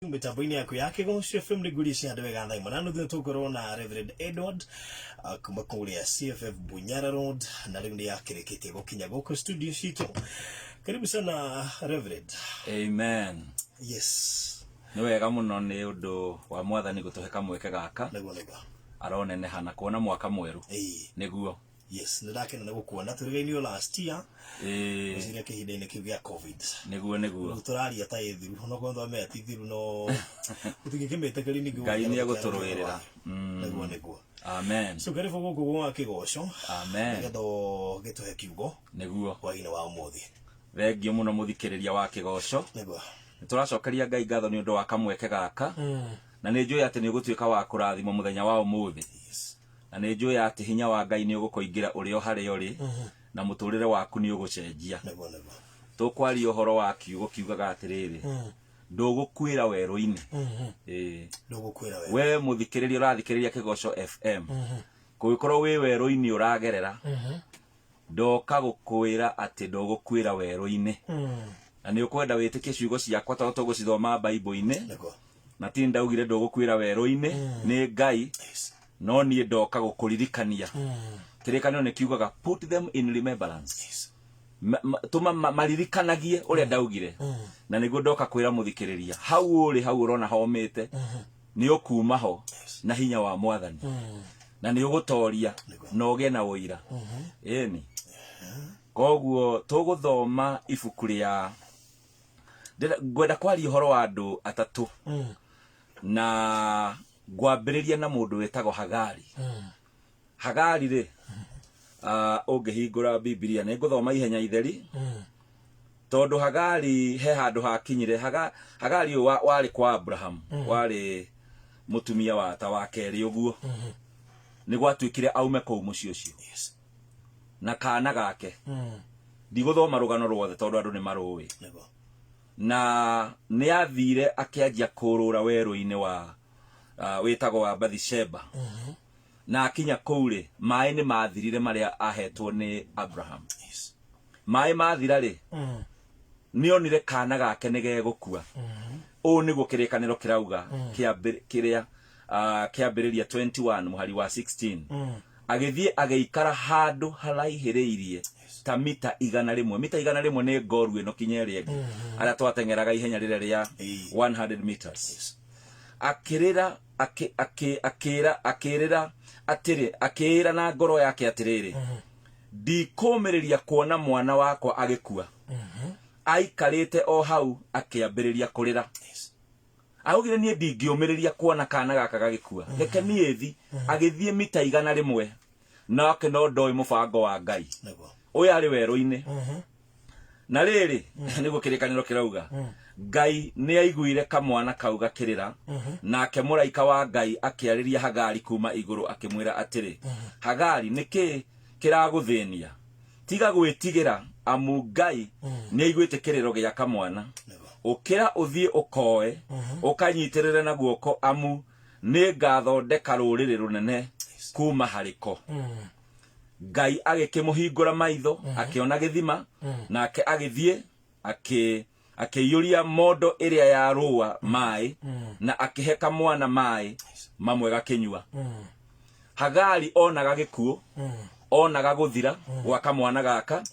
Mitambo-inĩ yaku ya Kĩgoco FM nĩ ngũria cia andũ wega thaa ĩmwe na nuthu. Tũkorwo na Reverend Edward kuma kũrĩa CFF Bunyara Road, na rĩu nĩ akĩrĩkĩtie gũkinya gũkũ studio citũ. Karibu sana, Reverend. Amen. Yes. Nĩ wega mũno nĩ ũndũ wa Mwathani gũtũhe kamweke gaka. Nĩguo. Aroneneha na kuona mwaka mwerũ. Nĩguo. Yes, nĩ ndakena nĩ gũkuona. Tũrĩgainio last year. Ngwĩciria kĩhinda-inĩ kĩu gĩa COVID. Nĩguo. Rĩu tũraria ta ĩthiru, onokorwo twamenya ti thiru, no tũtingĩkĩmĩtĩkĩria ningĩ. Ngai nĩ egũtũrũĩrĩra. Nĩguo. Amen. So karibu gũkũ gwa Kĩgoco. Amen. Nĩgetha ũgĩtũhe kiugo hwaĩ-inĩ wa ũmũthĩ. Thengio mũno, mũthikĩrĩria wa Kĩgoco. Nĩ tũracokeria Ngai ngatho nĩ ũndũ wa kamweke gaka, na nĩ njũĩ atĩ nĩ ũgũtuĩka wa kũrathimwo mũthenya wa ũmũthĩ, na nĩ njũĩ atĩ hinya wa Ngai nĩ ũgũkũingĩra ũrĩ o harĩa ũrĩ, na mũtũrĩre waku nĩ ũgũcenjia. Nĩguo. Tũkwaria ũhoro wa kiugo kiugaga atĩrĩrĩ, "Ndũgũkuĩra werũ-inĩ." Ĩĩ. Ndũgũkwĩra we. We mũthikĩrĩria ũrathikĩrĩria Kĩgoco FM, kũngĩkorwo wĩ werũ-inĩ ũragerera, ndoka gũkwĩra atĩ ndũgũkuĩra werũ-inĩ, na nĩ ũkwenda wĩtĩkie ciugo ciakwa tondũ tũgũcithoma Baibũ-inĩ. Na ti ndaugire ndũgũkuĩra werũ-inĩ, nĩ Ngai. No niĩ ndoka gũkũririkania Kĩrĩkanĩro nĩ kiugaga, "Put them in remembrance." Tũma maririkanagie ũrĩa ndaugire, na nĩguo ndoka kwĩra mũthikĩrĩria hau ũrĩ, hau ũrona homĩte, nĩ ũkuuma ho na hinya wa Mwathani, na nĩ ũgũtoria na ũgĩe na ũira. Ĩni, koguo tũgũthoma ibuku rĩa ngwenda kwaria ũhoro wa andũ atatũ, na ngwambĩrĩria na mũndũ wĩtagwo Hagari. Hagari rĩ, ũngĩhingũra Bibilia, nĩ ngũthoma ihenya itheri, tondũ Hagari he handũ hakinyire. Hagari ũyũ warĩ kwa Abraham, warĩ mũtumia wa ta wa kerĩ ũguo. Nĩ gwatuĩkire aume kũu mũciĩ ũcio na kana gake. Ndigũthoma rũgano ruothe tondũ andũ nĩ marũĩ. Na nĩ athire akĩanjia kũrũra werũ-inĩ wa wĩtagwo wa Bathisheba. Na akinya kũu rĩ, maĩ nĩ mathirire marĩa ahetwo nĩ Abraham. Maĩ mathira rĩ, nĩ onire kana gake nĩ gegũkua. Ũũ nĩguo Kĩrĩkanĩro kĩrauga, kĩrĩa Kĩambĩrĩria 21 mũhari wa 16: "Agĩthiĩ agĩikara handũ haraihĩrĩirie ta mita 100." Mita 100 nĩ ngoru ĩno kinya ĩrĩa ĩngĩ, arĩa twateng'eraga ihenya rĩrĩa rĩa 100 meters. Akĩrĩra, akĩra akĩrĩra atĩrĩ, akĩĩra na ngoro yake atĩrĩrĩ, "Ndikũmĩrĩria kuona mwana wakwa agĩkua." Aikarĩte o hau akĩambĩrĩria kũrĩra. Augire, "Niĩ ndingĩũmĩrĩria kuona kana gaka gagĩkua, reke niĩ thi." Agĩthiĩ mita 100 nake, no ndoĩ mũbango wa Ngai. Ũyũ arĩ werũ-inĩ, na rĩrĩ, nĩguo Kĩrĩkanĩro kĩrauga, Ngai nĩ aiguire kamwana kau gakĩrĩra, nake mũraika wa Ngai akĩarĩria Hagari kuma igũrũ, akĩmwĩra atĩrĩ, "Hagari, nĩkĩ kĩragũthĩnia? Tiga gwĩtigĩra, amu Ngai nĩ aiguĩte kĩrĩro gĩa kamwana. Ũkĩra ũthiĩ ũkoe ũkanyitĩrĩre na guoko, amu nĩ ngathondeka rũrĩrĩ rũnene kuma harĩ ko." Ngai agĩkĩmũhingũra maitho, akĩona gĩthima, nake agĩthiĩ akĩiyũria mondo ĩrĩa ya rũa maĩ, na akĩhe kamwana maĩ mamwe gakĩnyua. Hagari onaga gĩkuũ, onaga gũthira gwa kamwana gaka,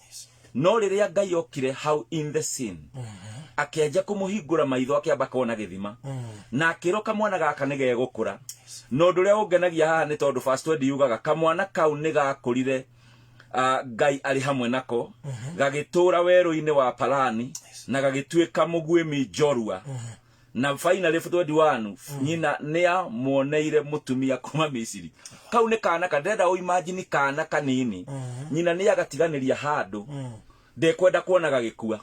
no rĩrĩa Ngai okire hau in the scene, akĩanjia kũmũhingũra maitho, akĩamba kuona gĩthima na akĩrwo kamwana gaka nĩ gegũkũra. Na ũndũ ũrĩa ũngenagia haha nĩ tondũ verse 20 yugaga kamwana kau nĩ gakũrire, Ngai arĩ hamwe nako, gagĩtũũra werũ-inĩ wa Parani na gagĩtuĩka mũguĩmi njorua. Na finally 21, nyina nĩ amuoneire mũtumia kuma Misiri. Kau nĩ kana ka ndĩrenda ũimagine, kana kanini, nyina nĩ agatiganĩria handũ, ndekwenda kuona gagĩkua.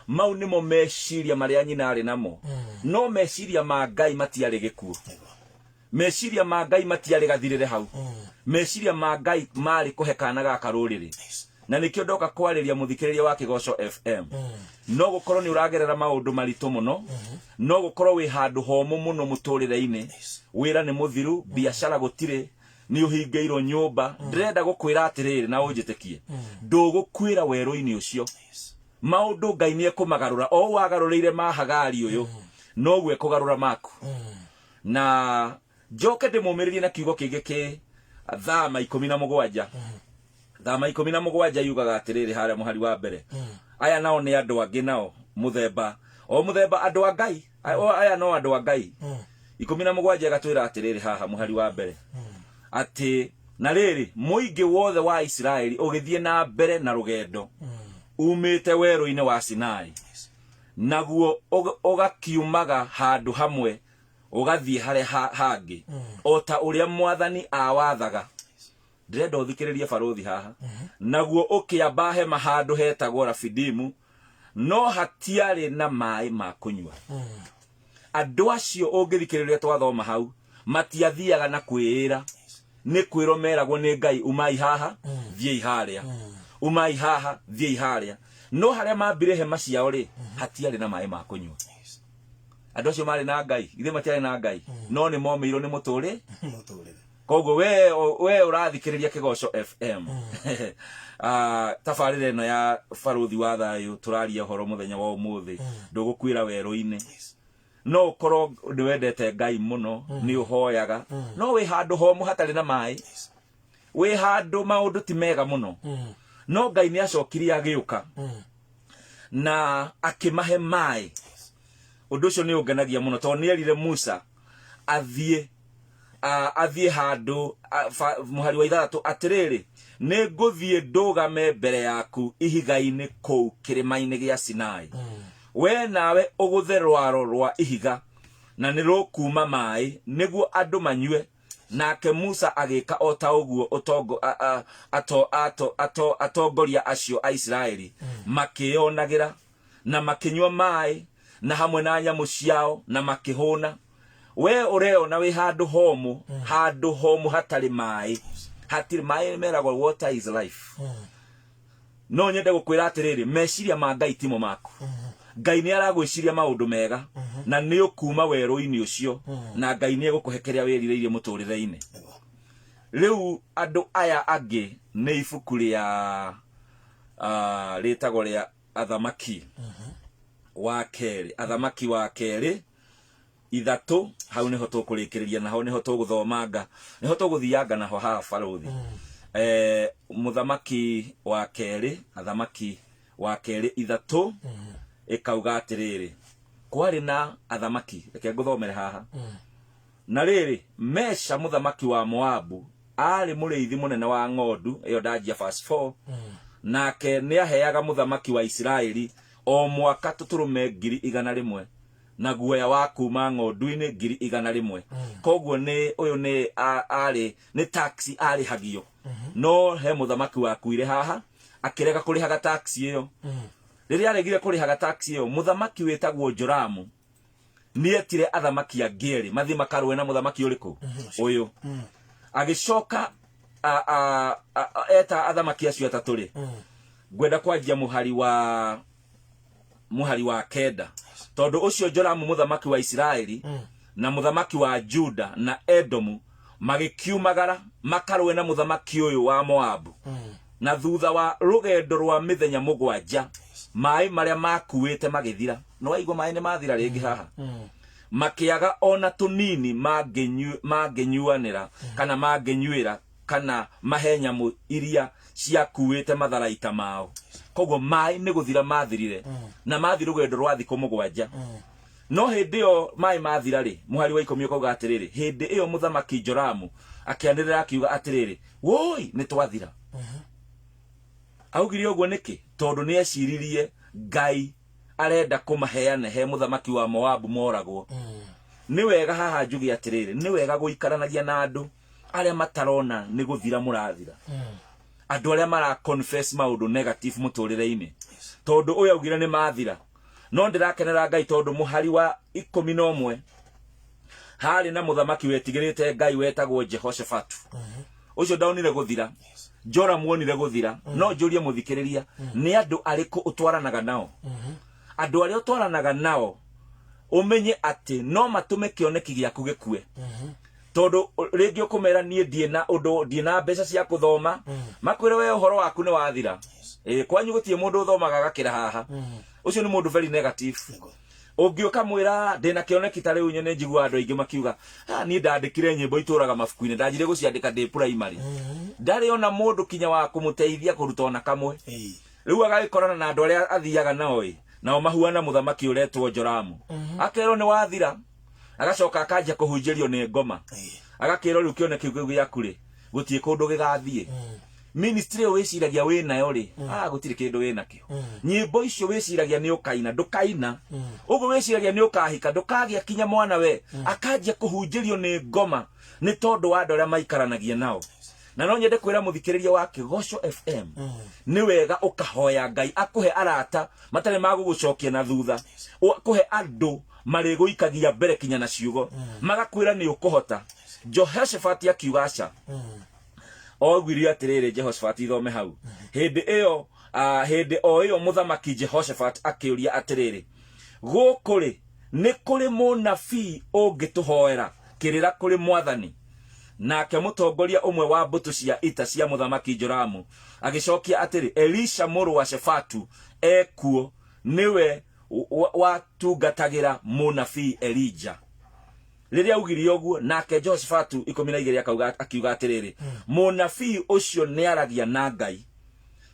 Mau nĩmo meciria marĩa nyina arĩ namo, no meciria ma Ngai matiarĩ gĩkuũ. Meciria ma Ngai matiarĩ gathirĩre hau. Meciria ma Ngai marĩ kũhe kana gaka rũrĩrĩ. Na nĩkĩo ndoka kwarĩria mũthikĩrĩria wa Kĩgoco FM. No gũkorwo nĩ ũragerera maũndũ maritũ mũno, no gũkorwo wĩ handũ homũ mũno mũtũrĩre-inĩ, wĩra nĩ mũthiru, biacara gũtirĩ, nĩ ũhingĩirwo nyũmba. Ndĩrenda gũkwĩra atĩrĩrĩ, na ũnjĩtĩkie, ndũgũkuĩra werũ-inĩ ũcio. Maũndũ Ngai nĩ ekũmagarũra o ũũ agarũrĩire ma Hagari ũyũ. Noguo ĩkũgarũra maku. Na njoke ndĩmũmĩrĩrie na kiugo kĩngĩ kĩ Thama 17. Thama 17 yugaga atĩrĩrĩ harĩa mũhari wa mbere, aya nao nĩ andũ angĩ, nao mũthemba o mũthemba, andũ a Ngai, aya no andũ a Ngai. 17 ĩgatwĩra atĩrĩrĩ haha mũhari wa mbere atĩ, na rĩrĩ, mũingĩ wothe wa Isiraeli ũgĩthiĩ na mbere na rũgendo umĩte werũ-inĩ wa Sinai, naguo ũgakiumaga handũ hamwe ũgathiĩ harĩa hangĩ, o ta ũrĩa Mwathani awathaga. Ndĩrenda ũthikĩrĩrie barũthi haha. Naguo ũkĩamba hema handũ hetagwo Rafidimu, no hatiarĩ na maĩ ma kũnyua. Andũ acio, ũngĩthikĩrĩria twathoma hau, matiathiaga na kwĩĩra, nĩ kwĩrwo meragwo nĩ Ngai, umai haha, thiĩi harĩa, umai haha, thiĩi harĩa. No harĩa mambire hema ciao rĩ, hatiarĩ na maĩ ma kũnyua. Andũ acio marĩ na Ngai, ithe matiarĩ na Ngai, no nĩ momĩirwo nĩ mũtũrĩ Mũtũrĩre. Koguo we ũrathikĩrĩria Kĩgoco FM, tabarĩra ĩno ya Barũthi wa Thayũ, tũraria ũhoro mũthenya wa ũmũthĩ, ndũgũkuĩra werũ-inĩ. No ũkorwo nĩ wendete Ngai mũno, nĩ ũhoyaga, no wĩ handũ homũ hatarĩ na maĩ, wĩ handũ maũndũ ti mega mũno, no Ngai nĩ acokirie agĩũka na akĩmahe maĩ. Ũndũ ũcio nĩ ũngenagia mũno tondũ nĩ erire Musa athiĩ athiĩ handũ mũhari wa 6, atĩrĩrĩ, nĩ ngũthiĩ ndũgame mbere yaku ihiga-inĩ kũu kĩrĩma-inĩ gĩa Sinai, we nawe ũgũthe rwaro rwa ihiga, na nĩ rũkuuma maĩ nĩguo andũ manyue. Nake Musa agĩka o ta ũguo ũtongo, a, a, ato, ato, ato, atongoria acio a Isiraeli makĩyonagĩra, na makĩnyua maĩ na hamwe na nyamũ ciao na makĩhũna. We ũreona wĩ handũ homũ, handũ homũ hatarĩ maĩ, hatirĩ maĩ, meragwo water is life. No nyende gũkwĩra atĩrĩrĩ, meciria ma Ngai timo maku. Ngai nĩ aragwĩciria maũndũ mega, na nĩ ũkuma werũ-inĩ ũcio, na Ngai nĩ egũkũhe kĩrĩa wĩrirĩirie mũtũrĩre-inĩ. Rĩu andũ aya angĩ nĩ ibuku rĩa rĩtagwo rĩa Athamaki wa Kerĩ, Athamaki wa Kerĩ 3, hau niho tũkũrĩkĩrĩria, naho niho tũgũthomanga, niho tũgũthianga naho haha barũthi. Mũthamaki wa Kerĩ, Athamaki wa Kerĩ 3 ĩkauga atĩrĩrĩ, kwarĩ na athamaki, reke ngũthomere haha. Na rĩrĩ, Mesha mũthamaki wa Moabu aarĩ mũrĩithi mũnene wa ng'ondu, ĩyo ndanjia verse 4, nake nĩaheaga mũthamaki wa Isiraeli o mwaka tũtũrũme 100,000 na guoya wa kuma ng'ondu-inĩ 100,000. Koguo nĩ ũyũ nĩ arĩ nĩ tax arĩhagio, no he mũthamaki wakuire haha akĩrega kũrĩhaga tax ĩyo. Rĩrĩa aregire kũrĩhaga tax ĩyo, mũthamaki wĩtagwo Joramu nĩetire athamaki angĩ erĩ mathiĩ makarũe na mũthamaki ũrĩkũ ũyũ. Agĩcoka eta athamaki acio atatũ rĩ, ngwenda kwanjia mũhari wa 9. Tondũ ũcio Joramu mũthamaki wa Isiraeli na mũthamaki wa Juda na Edomu magĩkiumagara makarũe na mũthamaki ũyũ wa Moabu. Na thutha wa rũgendo rwa mĩthenya 7, maĩ marĩa makuĩte magĩthira. Nĩ waigua maĩ nĩ mathira rĩngĩ haha? Makĩaga ona tũnini mangĩnyuanĩra kana mangĩnyuĩra kana mahe nyamũ iria ciakuĩte matharaita mao. Koguo maĩ nĩ gũthira mathirire, na mathi rũgendo rwa thikũ 7. No hĩndĩ ĩyo maĩ mathira rĩ, mũhari wa 10 ũkauga atĩrĩrĩ, hĩndĩ ĩyo mũthamaki Joramu akĩanĩrĩra akiuga atĩrĩrĩ, woi, nĩ twathira. Augire ũguo nĩkĩ? Tondũ nĩ eciririe Ngai arenda kũmaheane he mũthamaki wa Moabu moragwo. Nĩ wega haha njuge atĩrĩrĩ, nĩ wega gũikaranagia na andũ arĩa matarona nĩ gũthira mũrathira, andũ arĩa mara confess maũndũ negative mũtũrĩre-inĩ, tondũ ũyũ augire nĩ mathira. No ndĩrakenera Ngai tondũ mũhari wa 11, harĩ na mũthamaki wetigĩrĩte Ngai wetagwo Jehoshafatu. Ũcio ndonire gũthira, Joramu onire gũthira. No njũrie mũthikĩrĩria, nĩ andũ arĩkũ ũtwaranaga nao? Andũ arĩa ũtwaranaga nao, ũmenye atĩ no matũme kĩoneki gĩaku gĩkue, tondũ rĩngĩ ũkũmera niĩ ndiĩ na ũndũ, ndiĩ na mbeca cia kũthoma, makwĩre we ũhoro waku nĩ wathira. Ĩ, kwanyu gũtirĩ mũndũ ũthomaga agakĩra haha. Ũcio nĩ mũndũ very negative. Ũngĩũka mwĩra ndĩna kĩoneki ta rĩu, nyene njiguaga andũ aingĩ makiuga, "Ah, niĩ ndandĩkire nyĩmbo itũraga mabuku-inĩ, ndanjire gũciandĩka ndĩ primary." Ndarĩ ona mũndũ kinya wa kũmũteithia kũruta ona kamwe. Rĩu agagĩkorana na andũ arĩa athiaga nao ĩ, nao mahuana mũthamaki ũretwo Joramu. Akerwo nĩ wathira, agacoka akanjia kũhunjĩrio nĩ ngoma. Agakĩrwo rĩu kĩoneki kĩu gĩaku rĩ, gũtirĩ kũndũ gĩgathiĩ. Ministry ĩyo wĩciragia wĩ nayo rĩ, gũtirĩ kĩndũ wĩ nakĩo. Nyĩmbo icio wĩciragia nĩ ũkaina, ndũkaina. Ũguo wĩciragia nĩ ũkahika, ndũkagĩa kinya mwana we. Akanjia kũhunjĩrio nĩ ngoma nĩ tondũ wa andũ arĩa maikaranagia nao. Na no nyende kwĩra mũthikĩrĩria wa Kĩgoco FM, nĩ wega ũkahoya Ngai akũhe arata matarĩ ma gũgũcokia na thutha, akũhe andũ marĩgũikagia mbere kinya na ciugo, magakwĩra nĩ ũkũhota. Jehoshaphat akiuga aca. Oigire atĩrĩrĩ, Jehoshaphat, ithome hau. Hĩndĩ ĩyo, hĩndĩ o ĩyo mũthamaki Jehoshaphat akĩũria atĩrĩrĩ, gũkũ rĩ, nĩ kũrĩ mũnabii ũngĩtũhoera kĩrĩra kũrĩ mwathani? Nake mũtongoria ũmwe wa mbũtũ cia ita cia mũthamaki Joramu agĩcokia atĩrĩ, Elisha mũrũ wa Shefatu ekuo, nĩwe watungatagĩra mũnabii Elija. Rĩrĩa augire ũguo, nake Jehoshafatu 12 akauga akiuga atĩrĩrĩ, mũnabii ũcio nĩaragia na Ngai.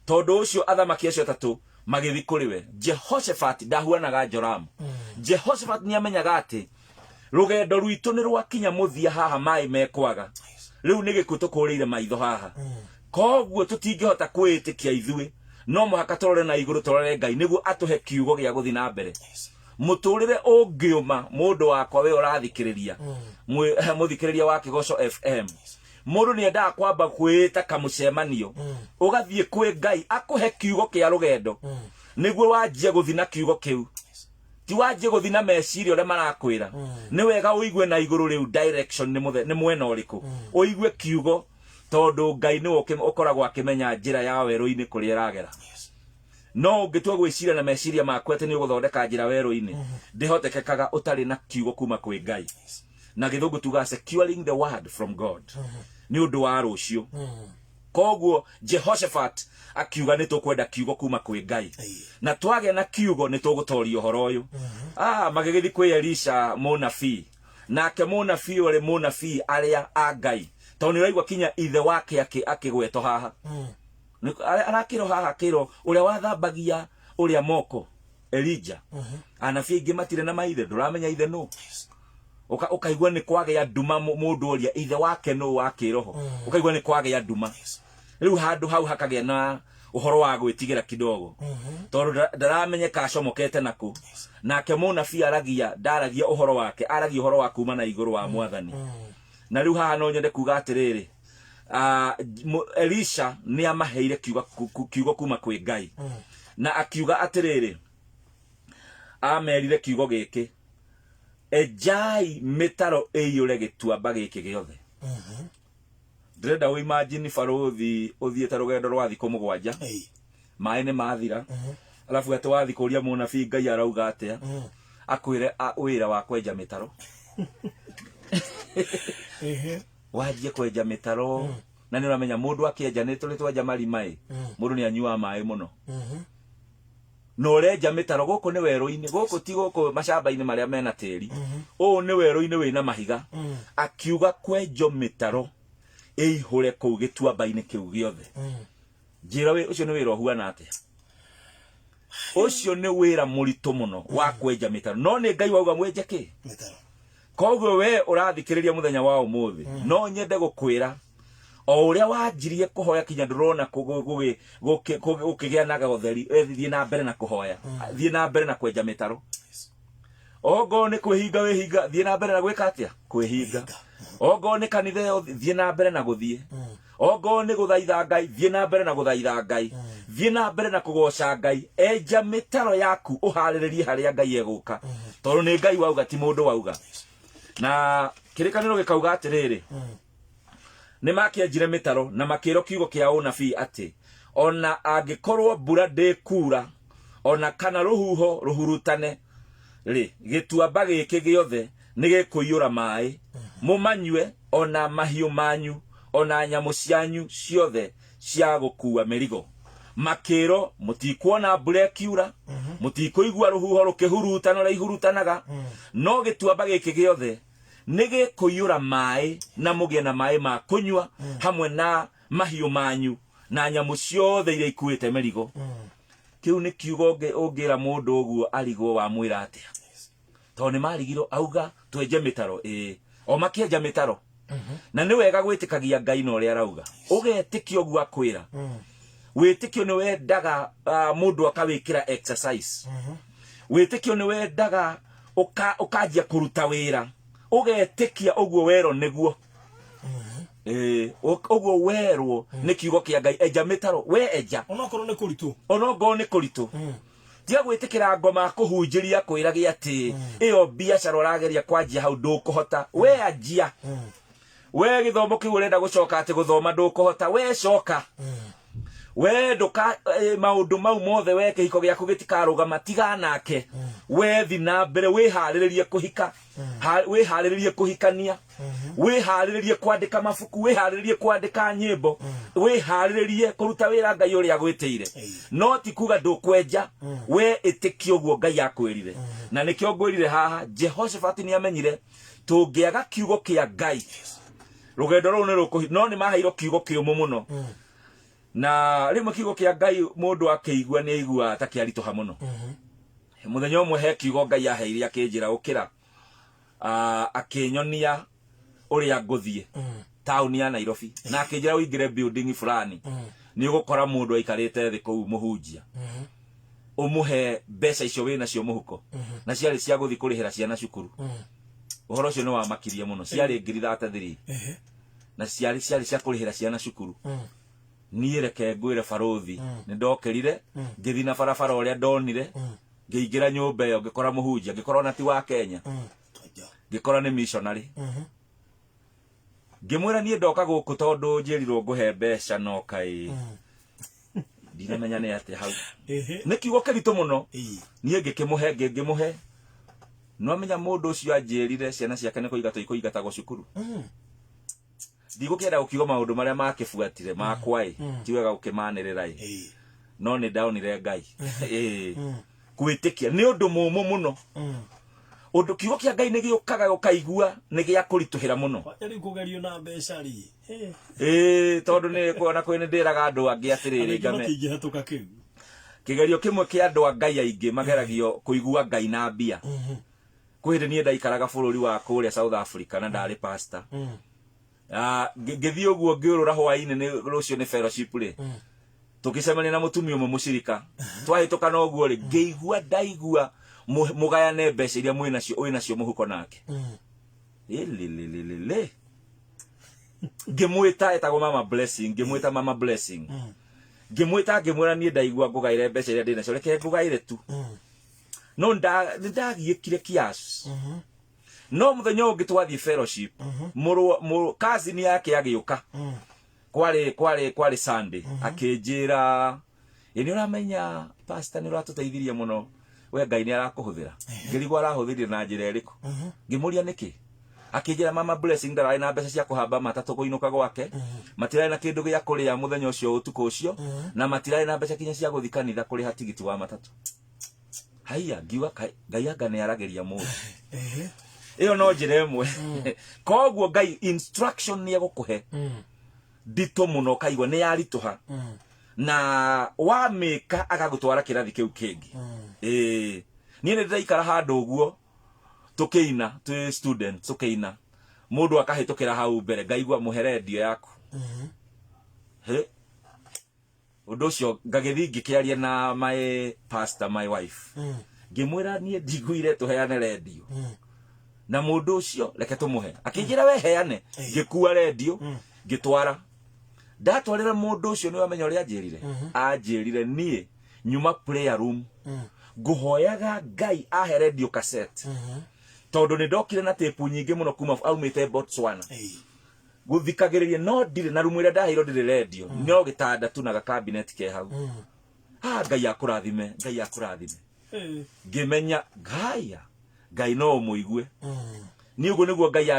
Tondũ ũcio athamaki acio atatũ magĩthiĩ kũrĩ we. Jehoshafat ndahuanaga Joramu. Jehoshafat nĩamenyaga atĩ rũgendo rwitũ nĩ rwakinya mũthia haha, maĩ mekwaga, rĩu nĩ gĩkuũ tũkũrĩire maitho haha, koguo tũtingĩhota kwĩĩtĩkia ithuĩ, no mũhaka tũrore na igũrũ, tũrore Ngai nĩguo atũhe kiugo gĩa gũthiĩ na mbere. Mũtũrĩre ũngĩũma, mũndũ wakwa we ũrathikĩrĩria, mũthikĩrĩria wa Kĩgoco FM, mũndũ nĩ endaga kwamba kwĩĩta kamũcemanio, ũgathiĩ kwĩ Ngai akũhe kiugo kĩa rũgendo, nĩguo wanjie gũthiĩ na kiugo kĩu, ti wanjie gũthiĩ na meciria ũrĩa marakwĩra. Nĩ wega ũigue na igũrũ rĩu direction nĩ nĩ mwena ũrĩkũ, ũigue kiugo, tondũ Ngai nĩwe ũkoragwo akĩmenya njĩra ya werũ-inĩ kũrĩa ĩragera. No ũngĩtua gwĩciria na meciria maku atĩ nĩ ũgũthondeka njĩra werũ-inĩ, ndĩhotekekaga ũtarĩ na kiugo kuma kwĩ Ngai. Na gĩthũngũ tugaga securing the word from God nĩ ũndũ wa rũciũ. Koguo Jehoshaphat akiuga nĩ tũkwenda kiugo kuma kwĩ Ngai, na twagĩa na kiugo nĩ tũgũtoria ũhoro ũyũ. Magĩgĩthiĩ kwĩ Elisha mũnabii, nake mũnabii ũyũ arĩ mũnabii arĩa a Ngai, tondũ nĩ ũraigua kinya ithe wake akĩgwetwo haha. Arakĩrwo haha, akĩrwo ũrĩa wathambagia ũrĩa moko Elija. Anabii aingĩ matirĩ na maithe, ndũramenya ithe nũ. Ũkaigua nĩ kwagĩa nduma, mũndũ oria ithe wake nũ wa kĩroho, ũkaigua nĩ kwagĩa nduma. Rĩu handũ hau hakagĩa na ũhoro wa gwĩtigĩra kidogo, tondũ ndaramenyeka acomokete nakũ. Nake mũnabii aragia, ndaragia ũhoro wake, aragia ũhoro wa kuma na igũrũ wa mwathani. Na rĩu haha no nyende kuga atĩrĩrĩ, Elisha nĩ amaheire kiugo kuma kwĩ Ngai, na akiuga atĩrĩrĩ, amerire kiugo gĩkĩ, enjai mĩtaro ĩiyũre gĩtuamba gĩkĩ gĩothe. Ndĩrenda ũ imagine barũthi ũthiĩte rũgendo rwa thikũ 7, maĩ nĩ mathira, alafu atĩ wathi kũria mũnabii Ngai arauga atĩa, akwĩre wĩra wa kwenja mĩtaro. Wanjie kwenja mĩtaro, na nĩ ũramenya mũndũ akĩenja, nĩ tũrĩ twenja marima ĩ, mũndũ nĩ anyuaga maĩ mũno. Na ũrenja mĩtaro gũkũ nĩ werũ-inĩ, gũkũ ti gũkũ macamba-inĩ marĩa mena tĩri, ũũ nĩ werũ-inĩ wĩna mahiga. Akiuga kwenjo mĩtaro ĩihũre kũu gĩtuamba-inĩ kĩu gĩothe. Njĩra ũcio nĩ wĩra ũhuana atĩa? Ũcio nĩ wĩra mũritũ mũno wa kwenja mĩtaro, no nĩ Ngai wauga mwenje kĩ? Mĩtaro. Koguo we ũrathikĩrĩria mũthenya wa ũmũthĩ, no nyende gũkwĩra o ũrĩa wanjirie kũhoya kinya ndũrona gũkĩgĩa na ũtheri, thiĩ na mbere na kũhoya, thiĩ na mbere na kwenja mĩtaro. Ongorwo nĩ kwĩhinga wĩhinga, thiĩ na mbere na gwĩka atĩa? Kwĩhinga. Ongorwo nĩ kanitha ĩyo, thiĩ na mbere na gũthiĩ. Ongorwo nĩ gũthaitha Ngai, thiĩ na mbere na gũthaitha Ngai, thiĩ na mbere na kũgoca Ngai. Enja mĩtaro yaku, ũharĩrĩrie harĩa Ngai egũka, tondũ nĩ Ngai wauga, ti mũndũ wauga. Na kĩrĩkanĩro gĩkauga atĩrĩrĩ, nĩ makĩenjire mĩtaro na makĩrwo kiugo kĩa ũnabii atĩ ona angĩkorwo mbura ndĩkura ona kana rũhuho rũhurutane rĩ, gĩtuamba gĩkĩ gĩothe nĩ gĩkũiyũra maĩ, mũmanyue, ona mahiũ manyu, ona nyamũ cianyu ciothe cia gũkua mĩrigo. Makĩrwo mũtikuona mbura ĩkiura, mũtikũigua rũhuho rũkĩhurutana ũrĩa ihurutanaga, no gĩtuamba gĩkĩ gĩothe nĩ gĩkũiyũra maĩ na mũgĩe na maĩ ma kũnyua hamwe na mahiũ manyu na nyamũ ciothe iria ikuĩte mĩrigo. Kĩu nĩ kiugo ũngĩra mũndũ ũguo arigwo wamwĩra atĩa, tondũ nĩ marigirwo. Auga twenje mĩtaro, ĩĩ, o makĩenja mĩtaro. Na nĩ wega gwĩtĩkagia Ngai na ũrĩa arauga, ũgetĩkia ũguo akwĩra. Wĩtĩkio nĩ wendaga mũndũ akawĩkĩra exercise. Wĩtĩkio nĩ wendaga ũkanjia kũruta wĩra, ũgetĩkia ũguo werwo nĩguo. Ĩĩ, ũguo werwo nĩ kiugo kĩa Ngai, enja mĩtaro, we enja. Onokorwo nĩ kũritũ. Onokorwo nĩ kũritũ. Tiga gwĩtĩkĩra ngoma kũhunjĩria kwĩrage atĩ ĩyo biacara ũrageria kwanjia hau ndũkũhota, we anjia. We gĩthomo kĩu ũrenda gũcoka atĩ gũthoma ndũkũhota, we coka. We ndũka maũndũ mau mothe, we kĩhiko gĩaku gĩtikarũgama, tiga nake. We thi na mbere, wĩharĩrĩrie kũhika, wĩharĩrĩrie kũhikania, wĩharĩrĩrie kwandĩka mabuku, wĩharĩrĩrie kwandĩka nyĩmbo, wĩharĩrĩrie kũruta wĩra Ngai ũrĩa agwĩtĩire. No ti kuga ndũkwenja, we ĩtĩkia ũguo Ngai akwĩrire. Na nĩkĩo ngwĩrire haha, Jehoshaphat nĩ amenyire tũngĩaga kiugo kĩa Ngai rũgendo rũu nĩ rũkũhi, no nĩ maheirwo kiugo kĩũmũ mũno. Na rĩmwe kiugo kĩa Ngai mũndũ akĩigua nĩ aiguaga ta kĩaritũha mũno. Mũthenya ũmwe he kiugo Ngai aheire, akĩnjĩra ũkĩra, akĩnyonia ũrĩa ngũthiĩ taũni ya Nairobi, na akĩnjĩra ũingĩre building fulani, nĩ ũgũkora mũndũ aikarĩte thĩ kũu, mũhunjia, ũmũhe mbeca icio wĩ nacio mũhuko. Na ciarĩ cia gũthiĩ kũrĩhĩra ciana cukuru. Ũhoro ũcio nĩ wamakirie mũno. Ciarĩ ngiri 33 na ciarĩ cia kũrĩhĩra ciana cukuru. Niĩ reke ngwĩre barũthi, nĩ ndokĩrire, ngĩthiĩ na barabara ũrĩa ndonire, ngĩingĩra nyũmba ĩyo, ngĩkora mũhunjia, ngĩkora ona ti wa Kenya, ngĩkora nĩ missionary. Ngĩmwĩra niĩ ndoka gũkũ tondũ njĩrirwo ngũhe mbeca, no kaĩ ndinamenya nĩ atĩa hau. Nĩ kiugo kĩritũ mũno. Niĩ ngĩkĩmũhe, ngĩmũhe. No amenya mũndũ ũcio anjĩrire ciana ciake nĩ kũingatwo ikũingatagwo cukuru. Ndigũkĩenda gũkiuga maũndũ marĩa makĩbuatire makwa ĩ, ti wega gũkĩmanĩrĩra ĩ. No nĩ ndonire Ngai. Ĩ, gwĩtĩkia nĩ ũndũ mũmũ mũno. Ũndũ kiugo kĩa Ngai nĩ gĩũkaga ũkaigua nĩ gĩa kũritũhĩra mũno. Kwanja rĩu kũgerio na mbeca rĩ. Ĩ, tondũ nĩ kuona kwĩ nĩ ndĩraga andũ angĩ atĩrĩrĩ, Andũ aingĩ ngame matingĩhetũka kĩu. Kĩgerio kĩmwe kĩa andũ a Ngai aingĩ mageragio kũigua Ngai na mbia. Kwĩ hĩndĩ niĩ ndaikaraga bũrũri wa kũrĩa South Africa na ndarĩ pastor. Ngĩthiĩ ũguo ngĩũrũra hwaĩ-inĩ, nĩ rũciũ nĩ fellowship rĩ, tũgĩcemania na mũtumia ũmwe mũcirika. Twahĩtũkana ũguo rĩ, ngĩigua ndaigua mũgayane mbeca iria mwĩ nacio, wĩ nacio mũhuko nake. Ĩlĩlĩlĩlĩ, ngĩmwĩta, etagwo Mama Blessing, ngĩmwĩta Mama Blessing, ngĩmwĩta ngĩmwĩra niĩ ndaigua ngũgaĩre mbeca iria ndĩ nacio, reke ngũgaĩre tu. No nĩ ndagiĩkire kiasi. No mũthenya ũngĩ twathiĩ fellowship, mũrũ cousin yake agĩũka, kwarĩ Sunday, akĩnjĩra, "Ĩ, nĩ ũramenya pastor nĩ ũratũteithirie mũno, we Ngai nĩ arakũhũthĩra." Ngĩrigwo arahũthĩrire na njĩra ĩrĩkũ. Ngĩmũria nĩkĩ. Akĩnjĩra Mama Blessing ndararĩ na mbeca cia kũhamba matatũ kũinũka gwake, matirarĩ na kĩndũ gĩa kũrĩa mũthenya ũcio, ũtukũ ũcio, na matirarĩ na mbeca kinya cia gũthiĩ kanitha kũrĩha tigiti wa matatũ. Haiya, ngiuga, Ngai anga nĩ aragĩria mũndũ. Ĩyo no njĩra ĩmwe. Koguo Ngai instruction nĩ egũkũhe nditũ mũno, ũkaigua nĩ yaritũha, na wamĩka agagũtwara kĩrathi kĩu kĩngĩ. Ĩĩ, niĩ nĩ ndĩraikara handũ ũguo tũkĩina twĩ student, tũkĩina, mũndũ akahĩtũkĩra hau mbere, ngaigua mũhe rendio yaku. He ũndũ ũcio ngagĩthiĩ ngĩkĩaria na my pastor, my wife, ngĩmwĩra niĩ ndiguire tũheane rendio na mũndũ ũcio, reke tũmũhe. Akĩnjĩra we heane. Ngĩkua rendio, ngĩtwara, ndatwarĩra mũndũ ũcio. Nĩ wamenya ũrĩa anjĩrire? Anjĩrire niĩ nyuma prayer room ngũhoyaga Ngai ahe radio cassette, tondũ nĩ ndokire na tape nyingĩ mũno kuma aumĩte Botswana gũthikagĩrĩria, no ndirĩ na rumu ĩrĩa ndaheirwo, ndĩrĩ radio, no gĩtanda tu na gakabinet ke hau. Ah, Ngai akũrathime, Ngai akũrathime. Ngĩmenya ngaya Ngai no ũmũigue. Niĩ ũguo nĩguo Ngai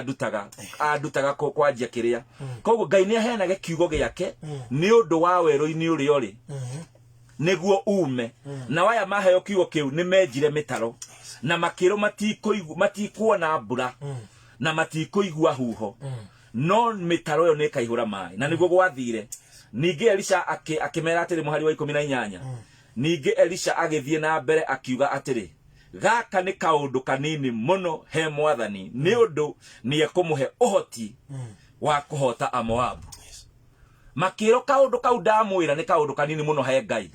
andutaga kwanjia kĩrĩa. Koguo Ngai nĩ aheanage kiugo gĩake nĩ ũndũ wa werũ-inĩ ũrĩa ũrĩ. Nĩguo ume na waya maheo kiugo kĩu nĩ menjire mĩtaro na makĩrwo matikuona mbura na matikũigua huho, no mĩtaro ĩyo nĩ ĩkaihũra maĩ, na nĩguo gwathire. Ningĩ Elisha akĩmera atĩrĩ, mũhari wa 18, ningĩ Elisha agĩthiĩ na mbere akiuga atĩrĩ, "Gaka nĩ kaũndũ kanini mũno he Mwathani, nĩ ũndũ nĩ ekũmũhe ũhoti wa kũhota Amoabu." Makĩrwo kaũndũ kau ndamwĩra nĩ kaũndũ kanini mũno he Ngai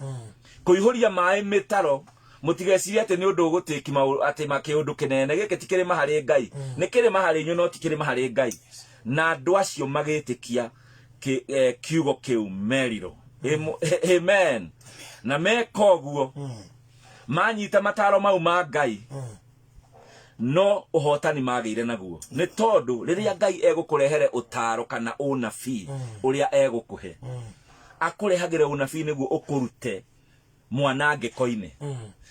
kũihũria maĩ mĩtaro. Mũtigecirie atĩ nĩ ũndũ ũgũtĩki atĩ kĩũndũ kĩnene gĩkĩ ti kĩrĩma harĩ Ngai. Nĩ kĩrĩma harĩ inyuĩ, no ti kĩrĩma harĩ Ngai. Na andũ acio magĩtĩkia kiugo kĩu merirwo. Amen. Na meka ũguo, manyita mataro mau ma Ngai, no ũhotani magĩire naguo, nĩ tondũ rĩrĩa Ngai egũkũrehere ũtaro kana ũnabii ũrĩa egũkũhe, akũrehagĩre ũnabii nĩguo ũkũrute mwanangĩko-inĩ.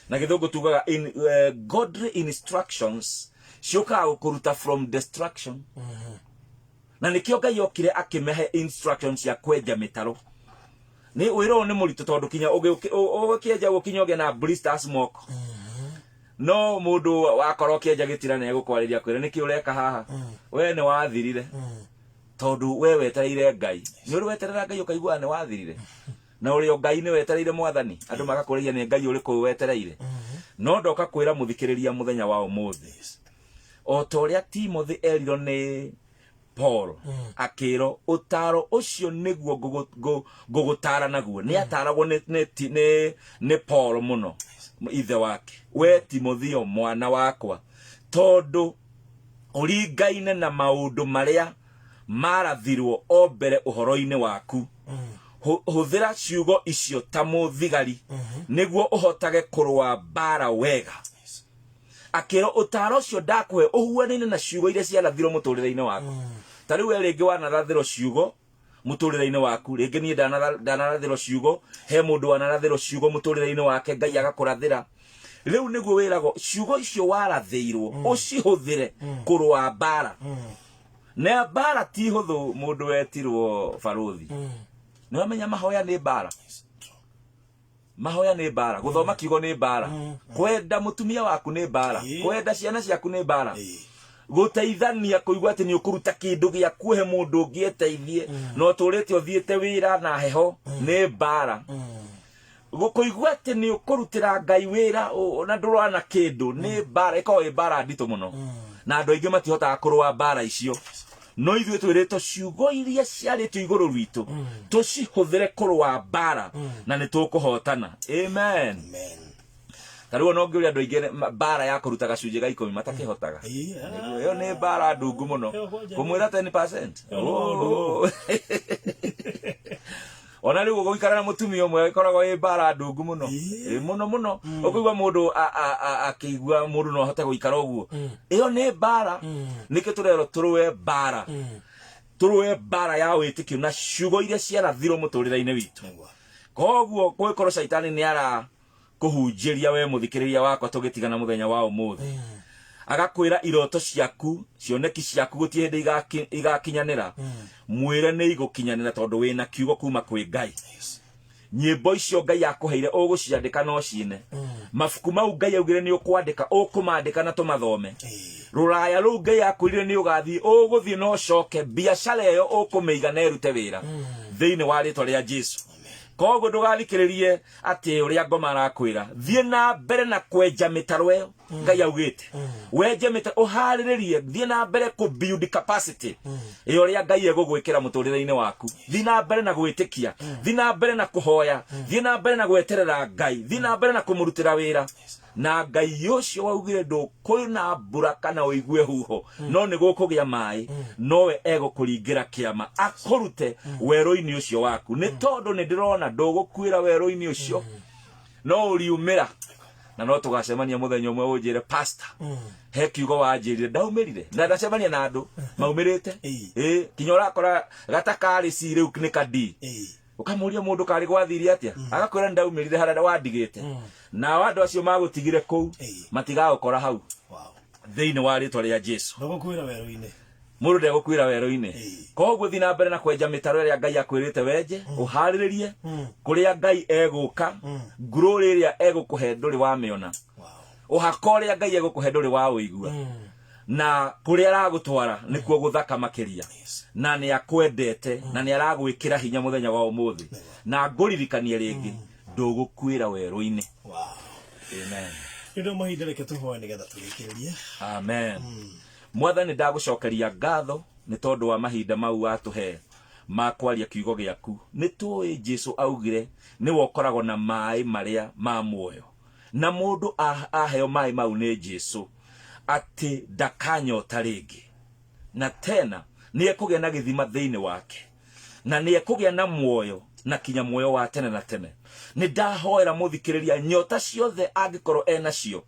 Na gĩthũngũ tugaga godly instructions ciũkaga gũkũruta from destruction. Na nĩkĩo Ngai okire akĩmehe instructions cia kwenja mĩtaro. Nĩ wĩra ũyũ nĩ mũritũ, tondũ kinya ũgĩkĩenja ũguo kinya ũgĩe na blisters moko. No mũndũ wakorwo ũkĩenja gĩtira nĩ egũkwarĩria kwĩra, "Nĩkĩ ũreka haha? We nĩ wathirire." Tondũ we wetereire Ngai. Nĩ ũrĩ weterera Ngai ũkaigua nĩ wathirire? Na ũrĩ o Ngai nĩ wetereire Mwathani, andũ magakũrĩria, "Nĩ Ngai ũrĩkũ wetereire?" No ndoka kwĩra mũthikĩrĩria mũthenya wa ũmũthĩ, o ta ũrĩa Timothy erirwo nĩ Paul, akĩrwo, "Ũtaro ũcio nĩguo ngũgũtara naguo." Nĩ ataragwo nĩ Paul mũno, ithe wake. "We Timotheo mwana wakwa, tondũ ũringaine na maũndũ marĩa marathirwo o mbere ũhoro-inĩ waku, hũthĩra ciugo icio ta mũthigari nĩguo ũhotage kũrũa mbara wega." Akĩrwo, "Ũtaro ũcio ndakũhe ũhuanaine na ciugo iria ciarathirwo mũtũrĩre-inĩ waku." Ta rĩu we rĩngĩ wanarathĩrwo ciugo mũtũrĩre-inĩ waku, rĩngĩ niĩ ndanarathĩrwo ciugo, he mũndũ wanarathĩrwo ciugo mũtũrĩre-inĩ wake, Ngai agakũrathĩra. Rĩu nĩguo wĩragwo ciugo icio warathĩirwo ũcihũthĩre kũrũa mbara. Na mbara ti hũthũ. Mũndũ wetirwo barũthi, nĩ wamenya mahoya nĩ mbara, mahoya nĩ mbara, gũthoma kiugo nĩ mbara, kwenda mũtumia waku nĩ mbara, kwenda ciana ciaku nĩ mbara, gũteithania, kũigua atĩ nĩ ũkũruta kĩndũ gĩaku he mũndũ ũngĩ eteithie na ũtũrĩte ũthiĩte wĩra na heho nĩ mbara, gũkũigua atĩ nĩ ũkũrutĩra Ngai wĩra na ndũrona kĩndũ nĩ mbara. Ĩkoragwo ĩ mbara nditũ mũno, na andũ aingĩ matihotaga kũrũa mbara icio. No ithuĩ twĩrĩtwo ciugo iria ciarĩtio igũrũ rwitũ tũcihũthĩre kũrũa mbara, na nĩ tũkũhotana. Amen. Amen. Ta rĩu ona ũngĩũria andũ aingĩ, mbara ya kũruta gacunjĩ ga 10 matakĩhotaga. Nĩguo, ĩyo nĩ mbara ndungu mũno. Ĩyo kwanja. Kũmwĩra 10%. Ĩyo nĩ maũndũ. Oh. Ona rĩu gũikara na mũtumia ũmwe ĩkoragwo ĩ mbara ndungu mũno. Ĩ mũno mũno. Ũkũigua mũndũ akĩigua mũndũ no ahote gũikara ũguo, ĩyo nĩ mbara. Nĩkĩo tũrerwo tũrũe mbara, tũrũe mbara ya wĩtĩkio na ciugo iria ciarathirwo mũtũrĩre-inĩ witũ. Koguo kũngĩkorwo caitani nĩ ara kũhunjĩria we mũthikĩrĩria wakwa tũgĩtigana mũthenya wa ũmũthĩ, agakwĩra iroto ciaku, cioneki ciaku gũtirĩ hĩndĩ igakinyanĩra, mwĩre nĩ igũkinyanĩra, tondũ wĩna kiugo kuma kwĩ Ngai. Nyĩmbo icio Ngai akũheire ũgũciandĩka no ciine, mabuku mau Ngai augire nĩ ũkwandĩka ũkũmandĩka na tũmathome, rũraya rũu Ngai akwĩrire nĩ ũgathiĩ ũgũthiĩ na ũcoke, biacara ĩyo ũkũmĩiga na ĩrute wĩra thĩinĩ wa rĩtwa rĩa Jesu. Koguo ndũgathikĩrĩrie atĩ ũrĩa ngoma arakwĩra. Thiĩ na mbere na kwenja mĩtaro ĩyo Ngai augĩte wenje mĩtaro, ũharĩrĩrie, thiĩ na mbere kũ build capacity ĩyo ũrĩa Ngai egũgwĩkĩra mũtũrĩre-inĩ waku. Thiĩ na mbere na gwĩtĩkia, thiĩ na mbere na kũhoya, thiĩ na mbere na gweterera Ngai, thiĩ na mbere na kũmũrutĩra wĩra. Na Ngai ũcio waugire ndũkwĩna mbura kana ũigue huho, no nĩ gũkũgĩa maĩ, nowe egũkũringĩra kĩama akũrute werũ-inĩ ũcio waku, nĩ tondũ nĩ ndĩrona ndũgũkuĩra werũ-inĩ ũcio, no ũriumĩra. Na no tũgacemania mũthenya ũmwe ũnjĩre, "Pastor, he kiugo wanjĩrire, ndaumĩrire." Na ndacemania na andũ maumĩrĩte. Ĩ kinya ũrakora gatakarĩ C rĩu nĩ ka D. Ũkamũria mũndũ karĩ gwathire atĩa, agakwĩra, "Nĩ ndaumĩrire harĩa wandigĩte." Nao andũ acio magũtigire kũu matigagũkora hau thĩinĩ wa rĩtwa rĩa Jesu. Ndũgũkuĩra werũ-inĩ. Mũndũ ndegũkuĩra werũ-inĩ. Ĩĩ. Koguo thiĩ na mbere na kwenja mĩtaro ĩrĩa Ngai akwĩrĩte wenje, ũharĩrĩrie kũrĩa Ngai egũka, ngurũrĩ ĩrĩa egũkũhe ndũrĩ wamĩona, Wow. ũhaka ũrĩa Ngai egũkũhe ndũrĩ waũigua, na kũrĩa aragũtwara nĩkuo gũthaka makĩria. Yes. Na nĩ akwendete na nĩ aragwĩkĩra hinya mũthenya wa ũmũthĩ, na ngũririkanie rĩngĩ, ndũgũkuĩra werũ-inĩ. Wow. Amen. Nĩ ũndũ wa mahinda, reke tũhoe nĩgetha tũrĩkĩrĩrie. Amen. Mwathani, ndagũcokeria ngatho nĩ tondũ wa mahinda mau watũhe ma kwaria kiugo gĩaku. Nĩ tũĩ Jesu augire nĩwe ũkoragwo na maĩ marĩa ma muoyo, na mũndũ aheo maĩ mau nĩ Jesu atĩ ndakanyota rĩngĩ, na tena nĩ ekũgĩa na gĩthima thĩinĩ wake, na nĩ ekũgĩa na muoyo na kinya muoyo wa tene na tene. Nĩ ndahoera mũthikĩrĩria nyota ciothe angĩkorwo enacio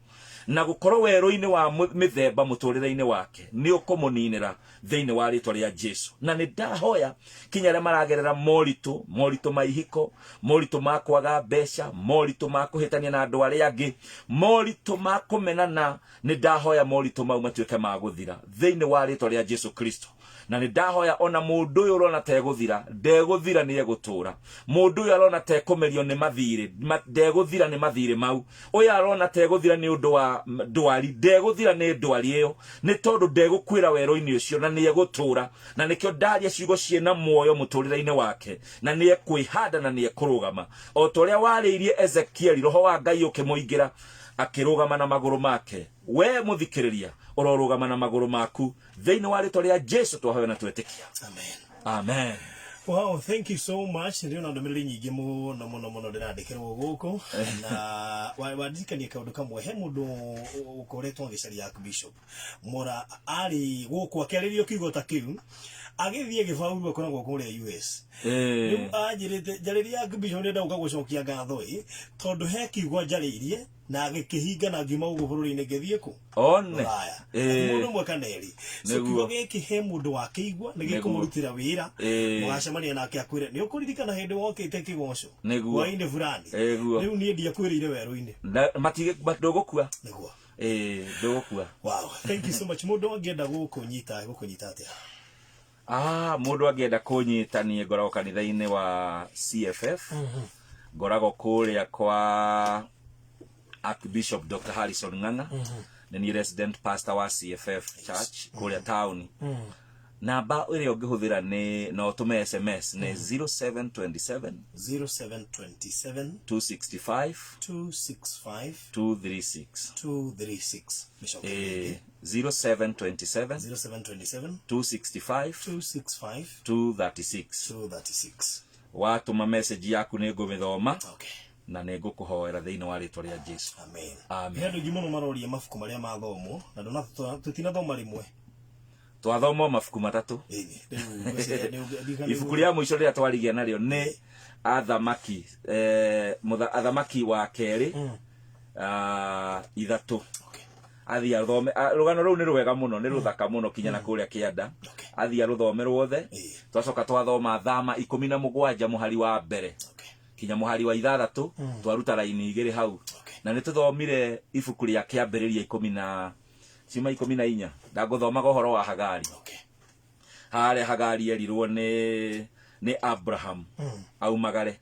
na gũkorwo werũ-inĩ wa mĩthemba mũtũrĩre-inĩ wake, nĩ ũkũmũninĩra thĩinĩ wa rĩtwa rĩa Jesu. Na nĩ ndahoya kinya arĩa maragerera moritũ, moritũ ma ihiko, moritũ ma kwaga mbeca, moritũ ma kũhĩtania na andũ arĩa angĩ, moritũ ma kũmenana, nĩ ndahoya moritũ mau matuĩke ma gũthira thĩinĩ wa rĩtwa rĩa Jesu Kristo. Na nĩ ndahoya ona mũndũ ũyũ ũrona tegũthira, ndegũthira, nĩ egũtũra. Mũndũ ũyũ arona tekũmerio nĩ mathirĩ, ndegũthira nĩ mathirĩ mau. Ũyũ arona tegũthira nĩ ũndũ wa ndwari, ndegũthira nĩ ndwari ĩyo, nĩ tondũ ndegũkuĩra werũ-inĩ ũcio na nĩ egũtũra. Na nĩkĩo ndaria ciugo ciĩna muoyo mũtũrĩre-inĩ wake, na nĩ ekwĩhanda na nĩ ekũrũgama o ta ũrĩa warĩirie Ezekieli, roho wa Ngai ũkĩmũingĩra akĩrũgama na magũrũ make. We mũthikĩrĩria, ũrorũgama na magũrũ maku thĩinĩ wa rĩtwa rĩa Jesu twahoya na twetĩkia. Amen. Amen. Wow, thank you so much. Ndĩ na ndũmĩrĩri nyingĩ mũno mũno mũno ndĩrandĩkĩrwo gũkũ, na wandirikania kaũndũ kamwe. He mũndũ ũkoretwo agĩcaria Archbishop Mora, arĩ gũkũ akĩarĩrio kiugo ta kĩu, agĩthiĩ agĩbauru, akoragwo kũrĩa US. Rĩu anjĩrĩte njarĩria Archbishop, nĩ ndauka gũcokia ngatho ĩ, tondũ he kiugo njarĩirie na gĩkĩhinga na ngiuma gũkũ bũrũri-inĩ ngĩthiĩ kũ One. Rũraya. Ĩĩ. Mũndũ ũmwe kana erĩ. So Nĩguo. kiugo gĩkĩ he mũndũ wakĩigua nĩ Nĩguo. gĩkũmũrutĩra wĩra. Ĩĩ. Mũgacemania nake akwĩre nĩ ũkũririkana hĩndĩ wokĩte kĩgoco Nĩguo. hwainĩ fulani. Ĩguo. Rĩu niĩ ndiakwĩrĩire werũ-inĩ. Ndũgũkua. Nĩguo. Ĩĩ, ndũgũkua. Wow, thank you so much. Mũndũ angĩenda gũkũnyita, gũkũnyita atĩa? Ah, mũndũ angĩenda kũnyita, niĩ ngoragwo kanitha-inĩ wa CFF, ngoragwo kũrĩa kwa Archbishop Dr. Harrison Ng'ang'a, nĩ niĩ resident pastor wa CFF Church kũrĩa taũni. Namba ĩrĩa ũngĩhũthĩra nĩ no ũtũme SMS nĩ 0727 0727 265 265 236. 236. Mĩcoke rĩngĩ. 0727 0727 265 265 236. 236. Watũma message yaku nĩ ngũmĩthoma na nĩ ngũkũhoera thĩinĩ wa rĩtwa rĩa Jesu. Amen. Amen. He andũ aingĩ mũno maroria mabuku marĩa mathomwo, na tũtinathoma rĩmwe. Twathoma mabuku matatũ. Ĩni, rĩu ngwĩciria Ibuku rĩa mũico rĩrĩa twarigia narĩo nĩ athamaki, athamaki wa kerĩ, ah, 3. Athiĩ athome, ah, rũgano rũu nĩ rwega mũno, nĩ rũthaka mũno kinya na kũrĩa kĩanda. Athiĩ arũthome ruothe. Twacoka twathoma Thama 17 mũhari wa mbere kinya mũhari wa 6, twaruta raini 2 hau. Na nĩ tũthomire ibuku rĩa Kĩambĩrĩria 10 na ciuma 14, ndangũthomaga ũhoro wa Hagari. Harĩa Hagari erirwo nĩ Abraham aumagare.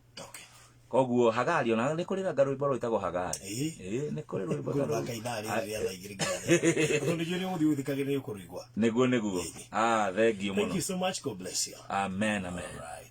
Koguo Hagari ona nĩ kũrĩ na rwĩmbo rwĩtagwo Hagari. Ĩĩ. Ĩĩ, nĩ kũrĩ rwĩmbo ta rũu. Ngũthaka ithaa rĩrĩ rĩa thaa 2 nginya thaa. Tondũ nĩ ũgũthiĩ ũthikagĩrĩria ũkũrũigua. Nĩguo, nĩguo. Ah, thank you Thank mũno. you so much. God bless you. Amen, amen. Right.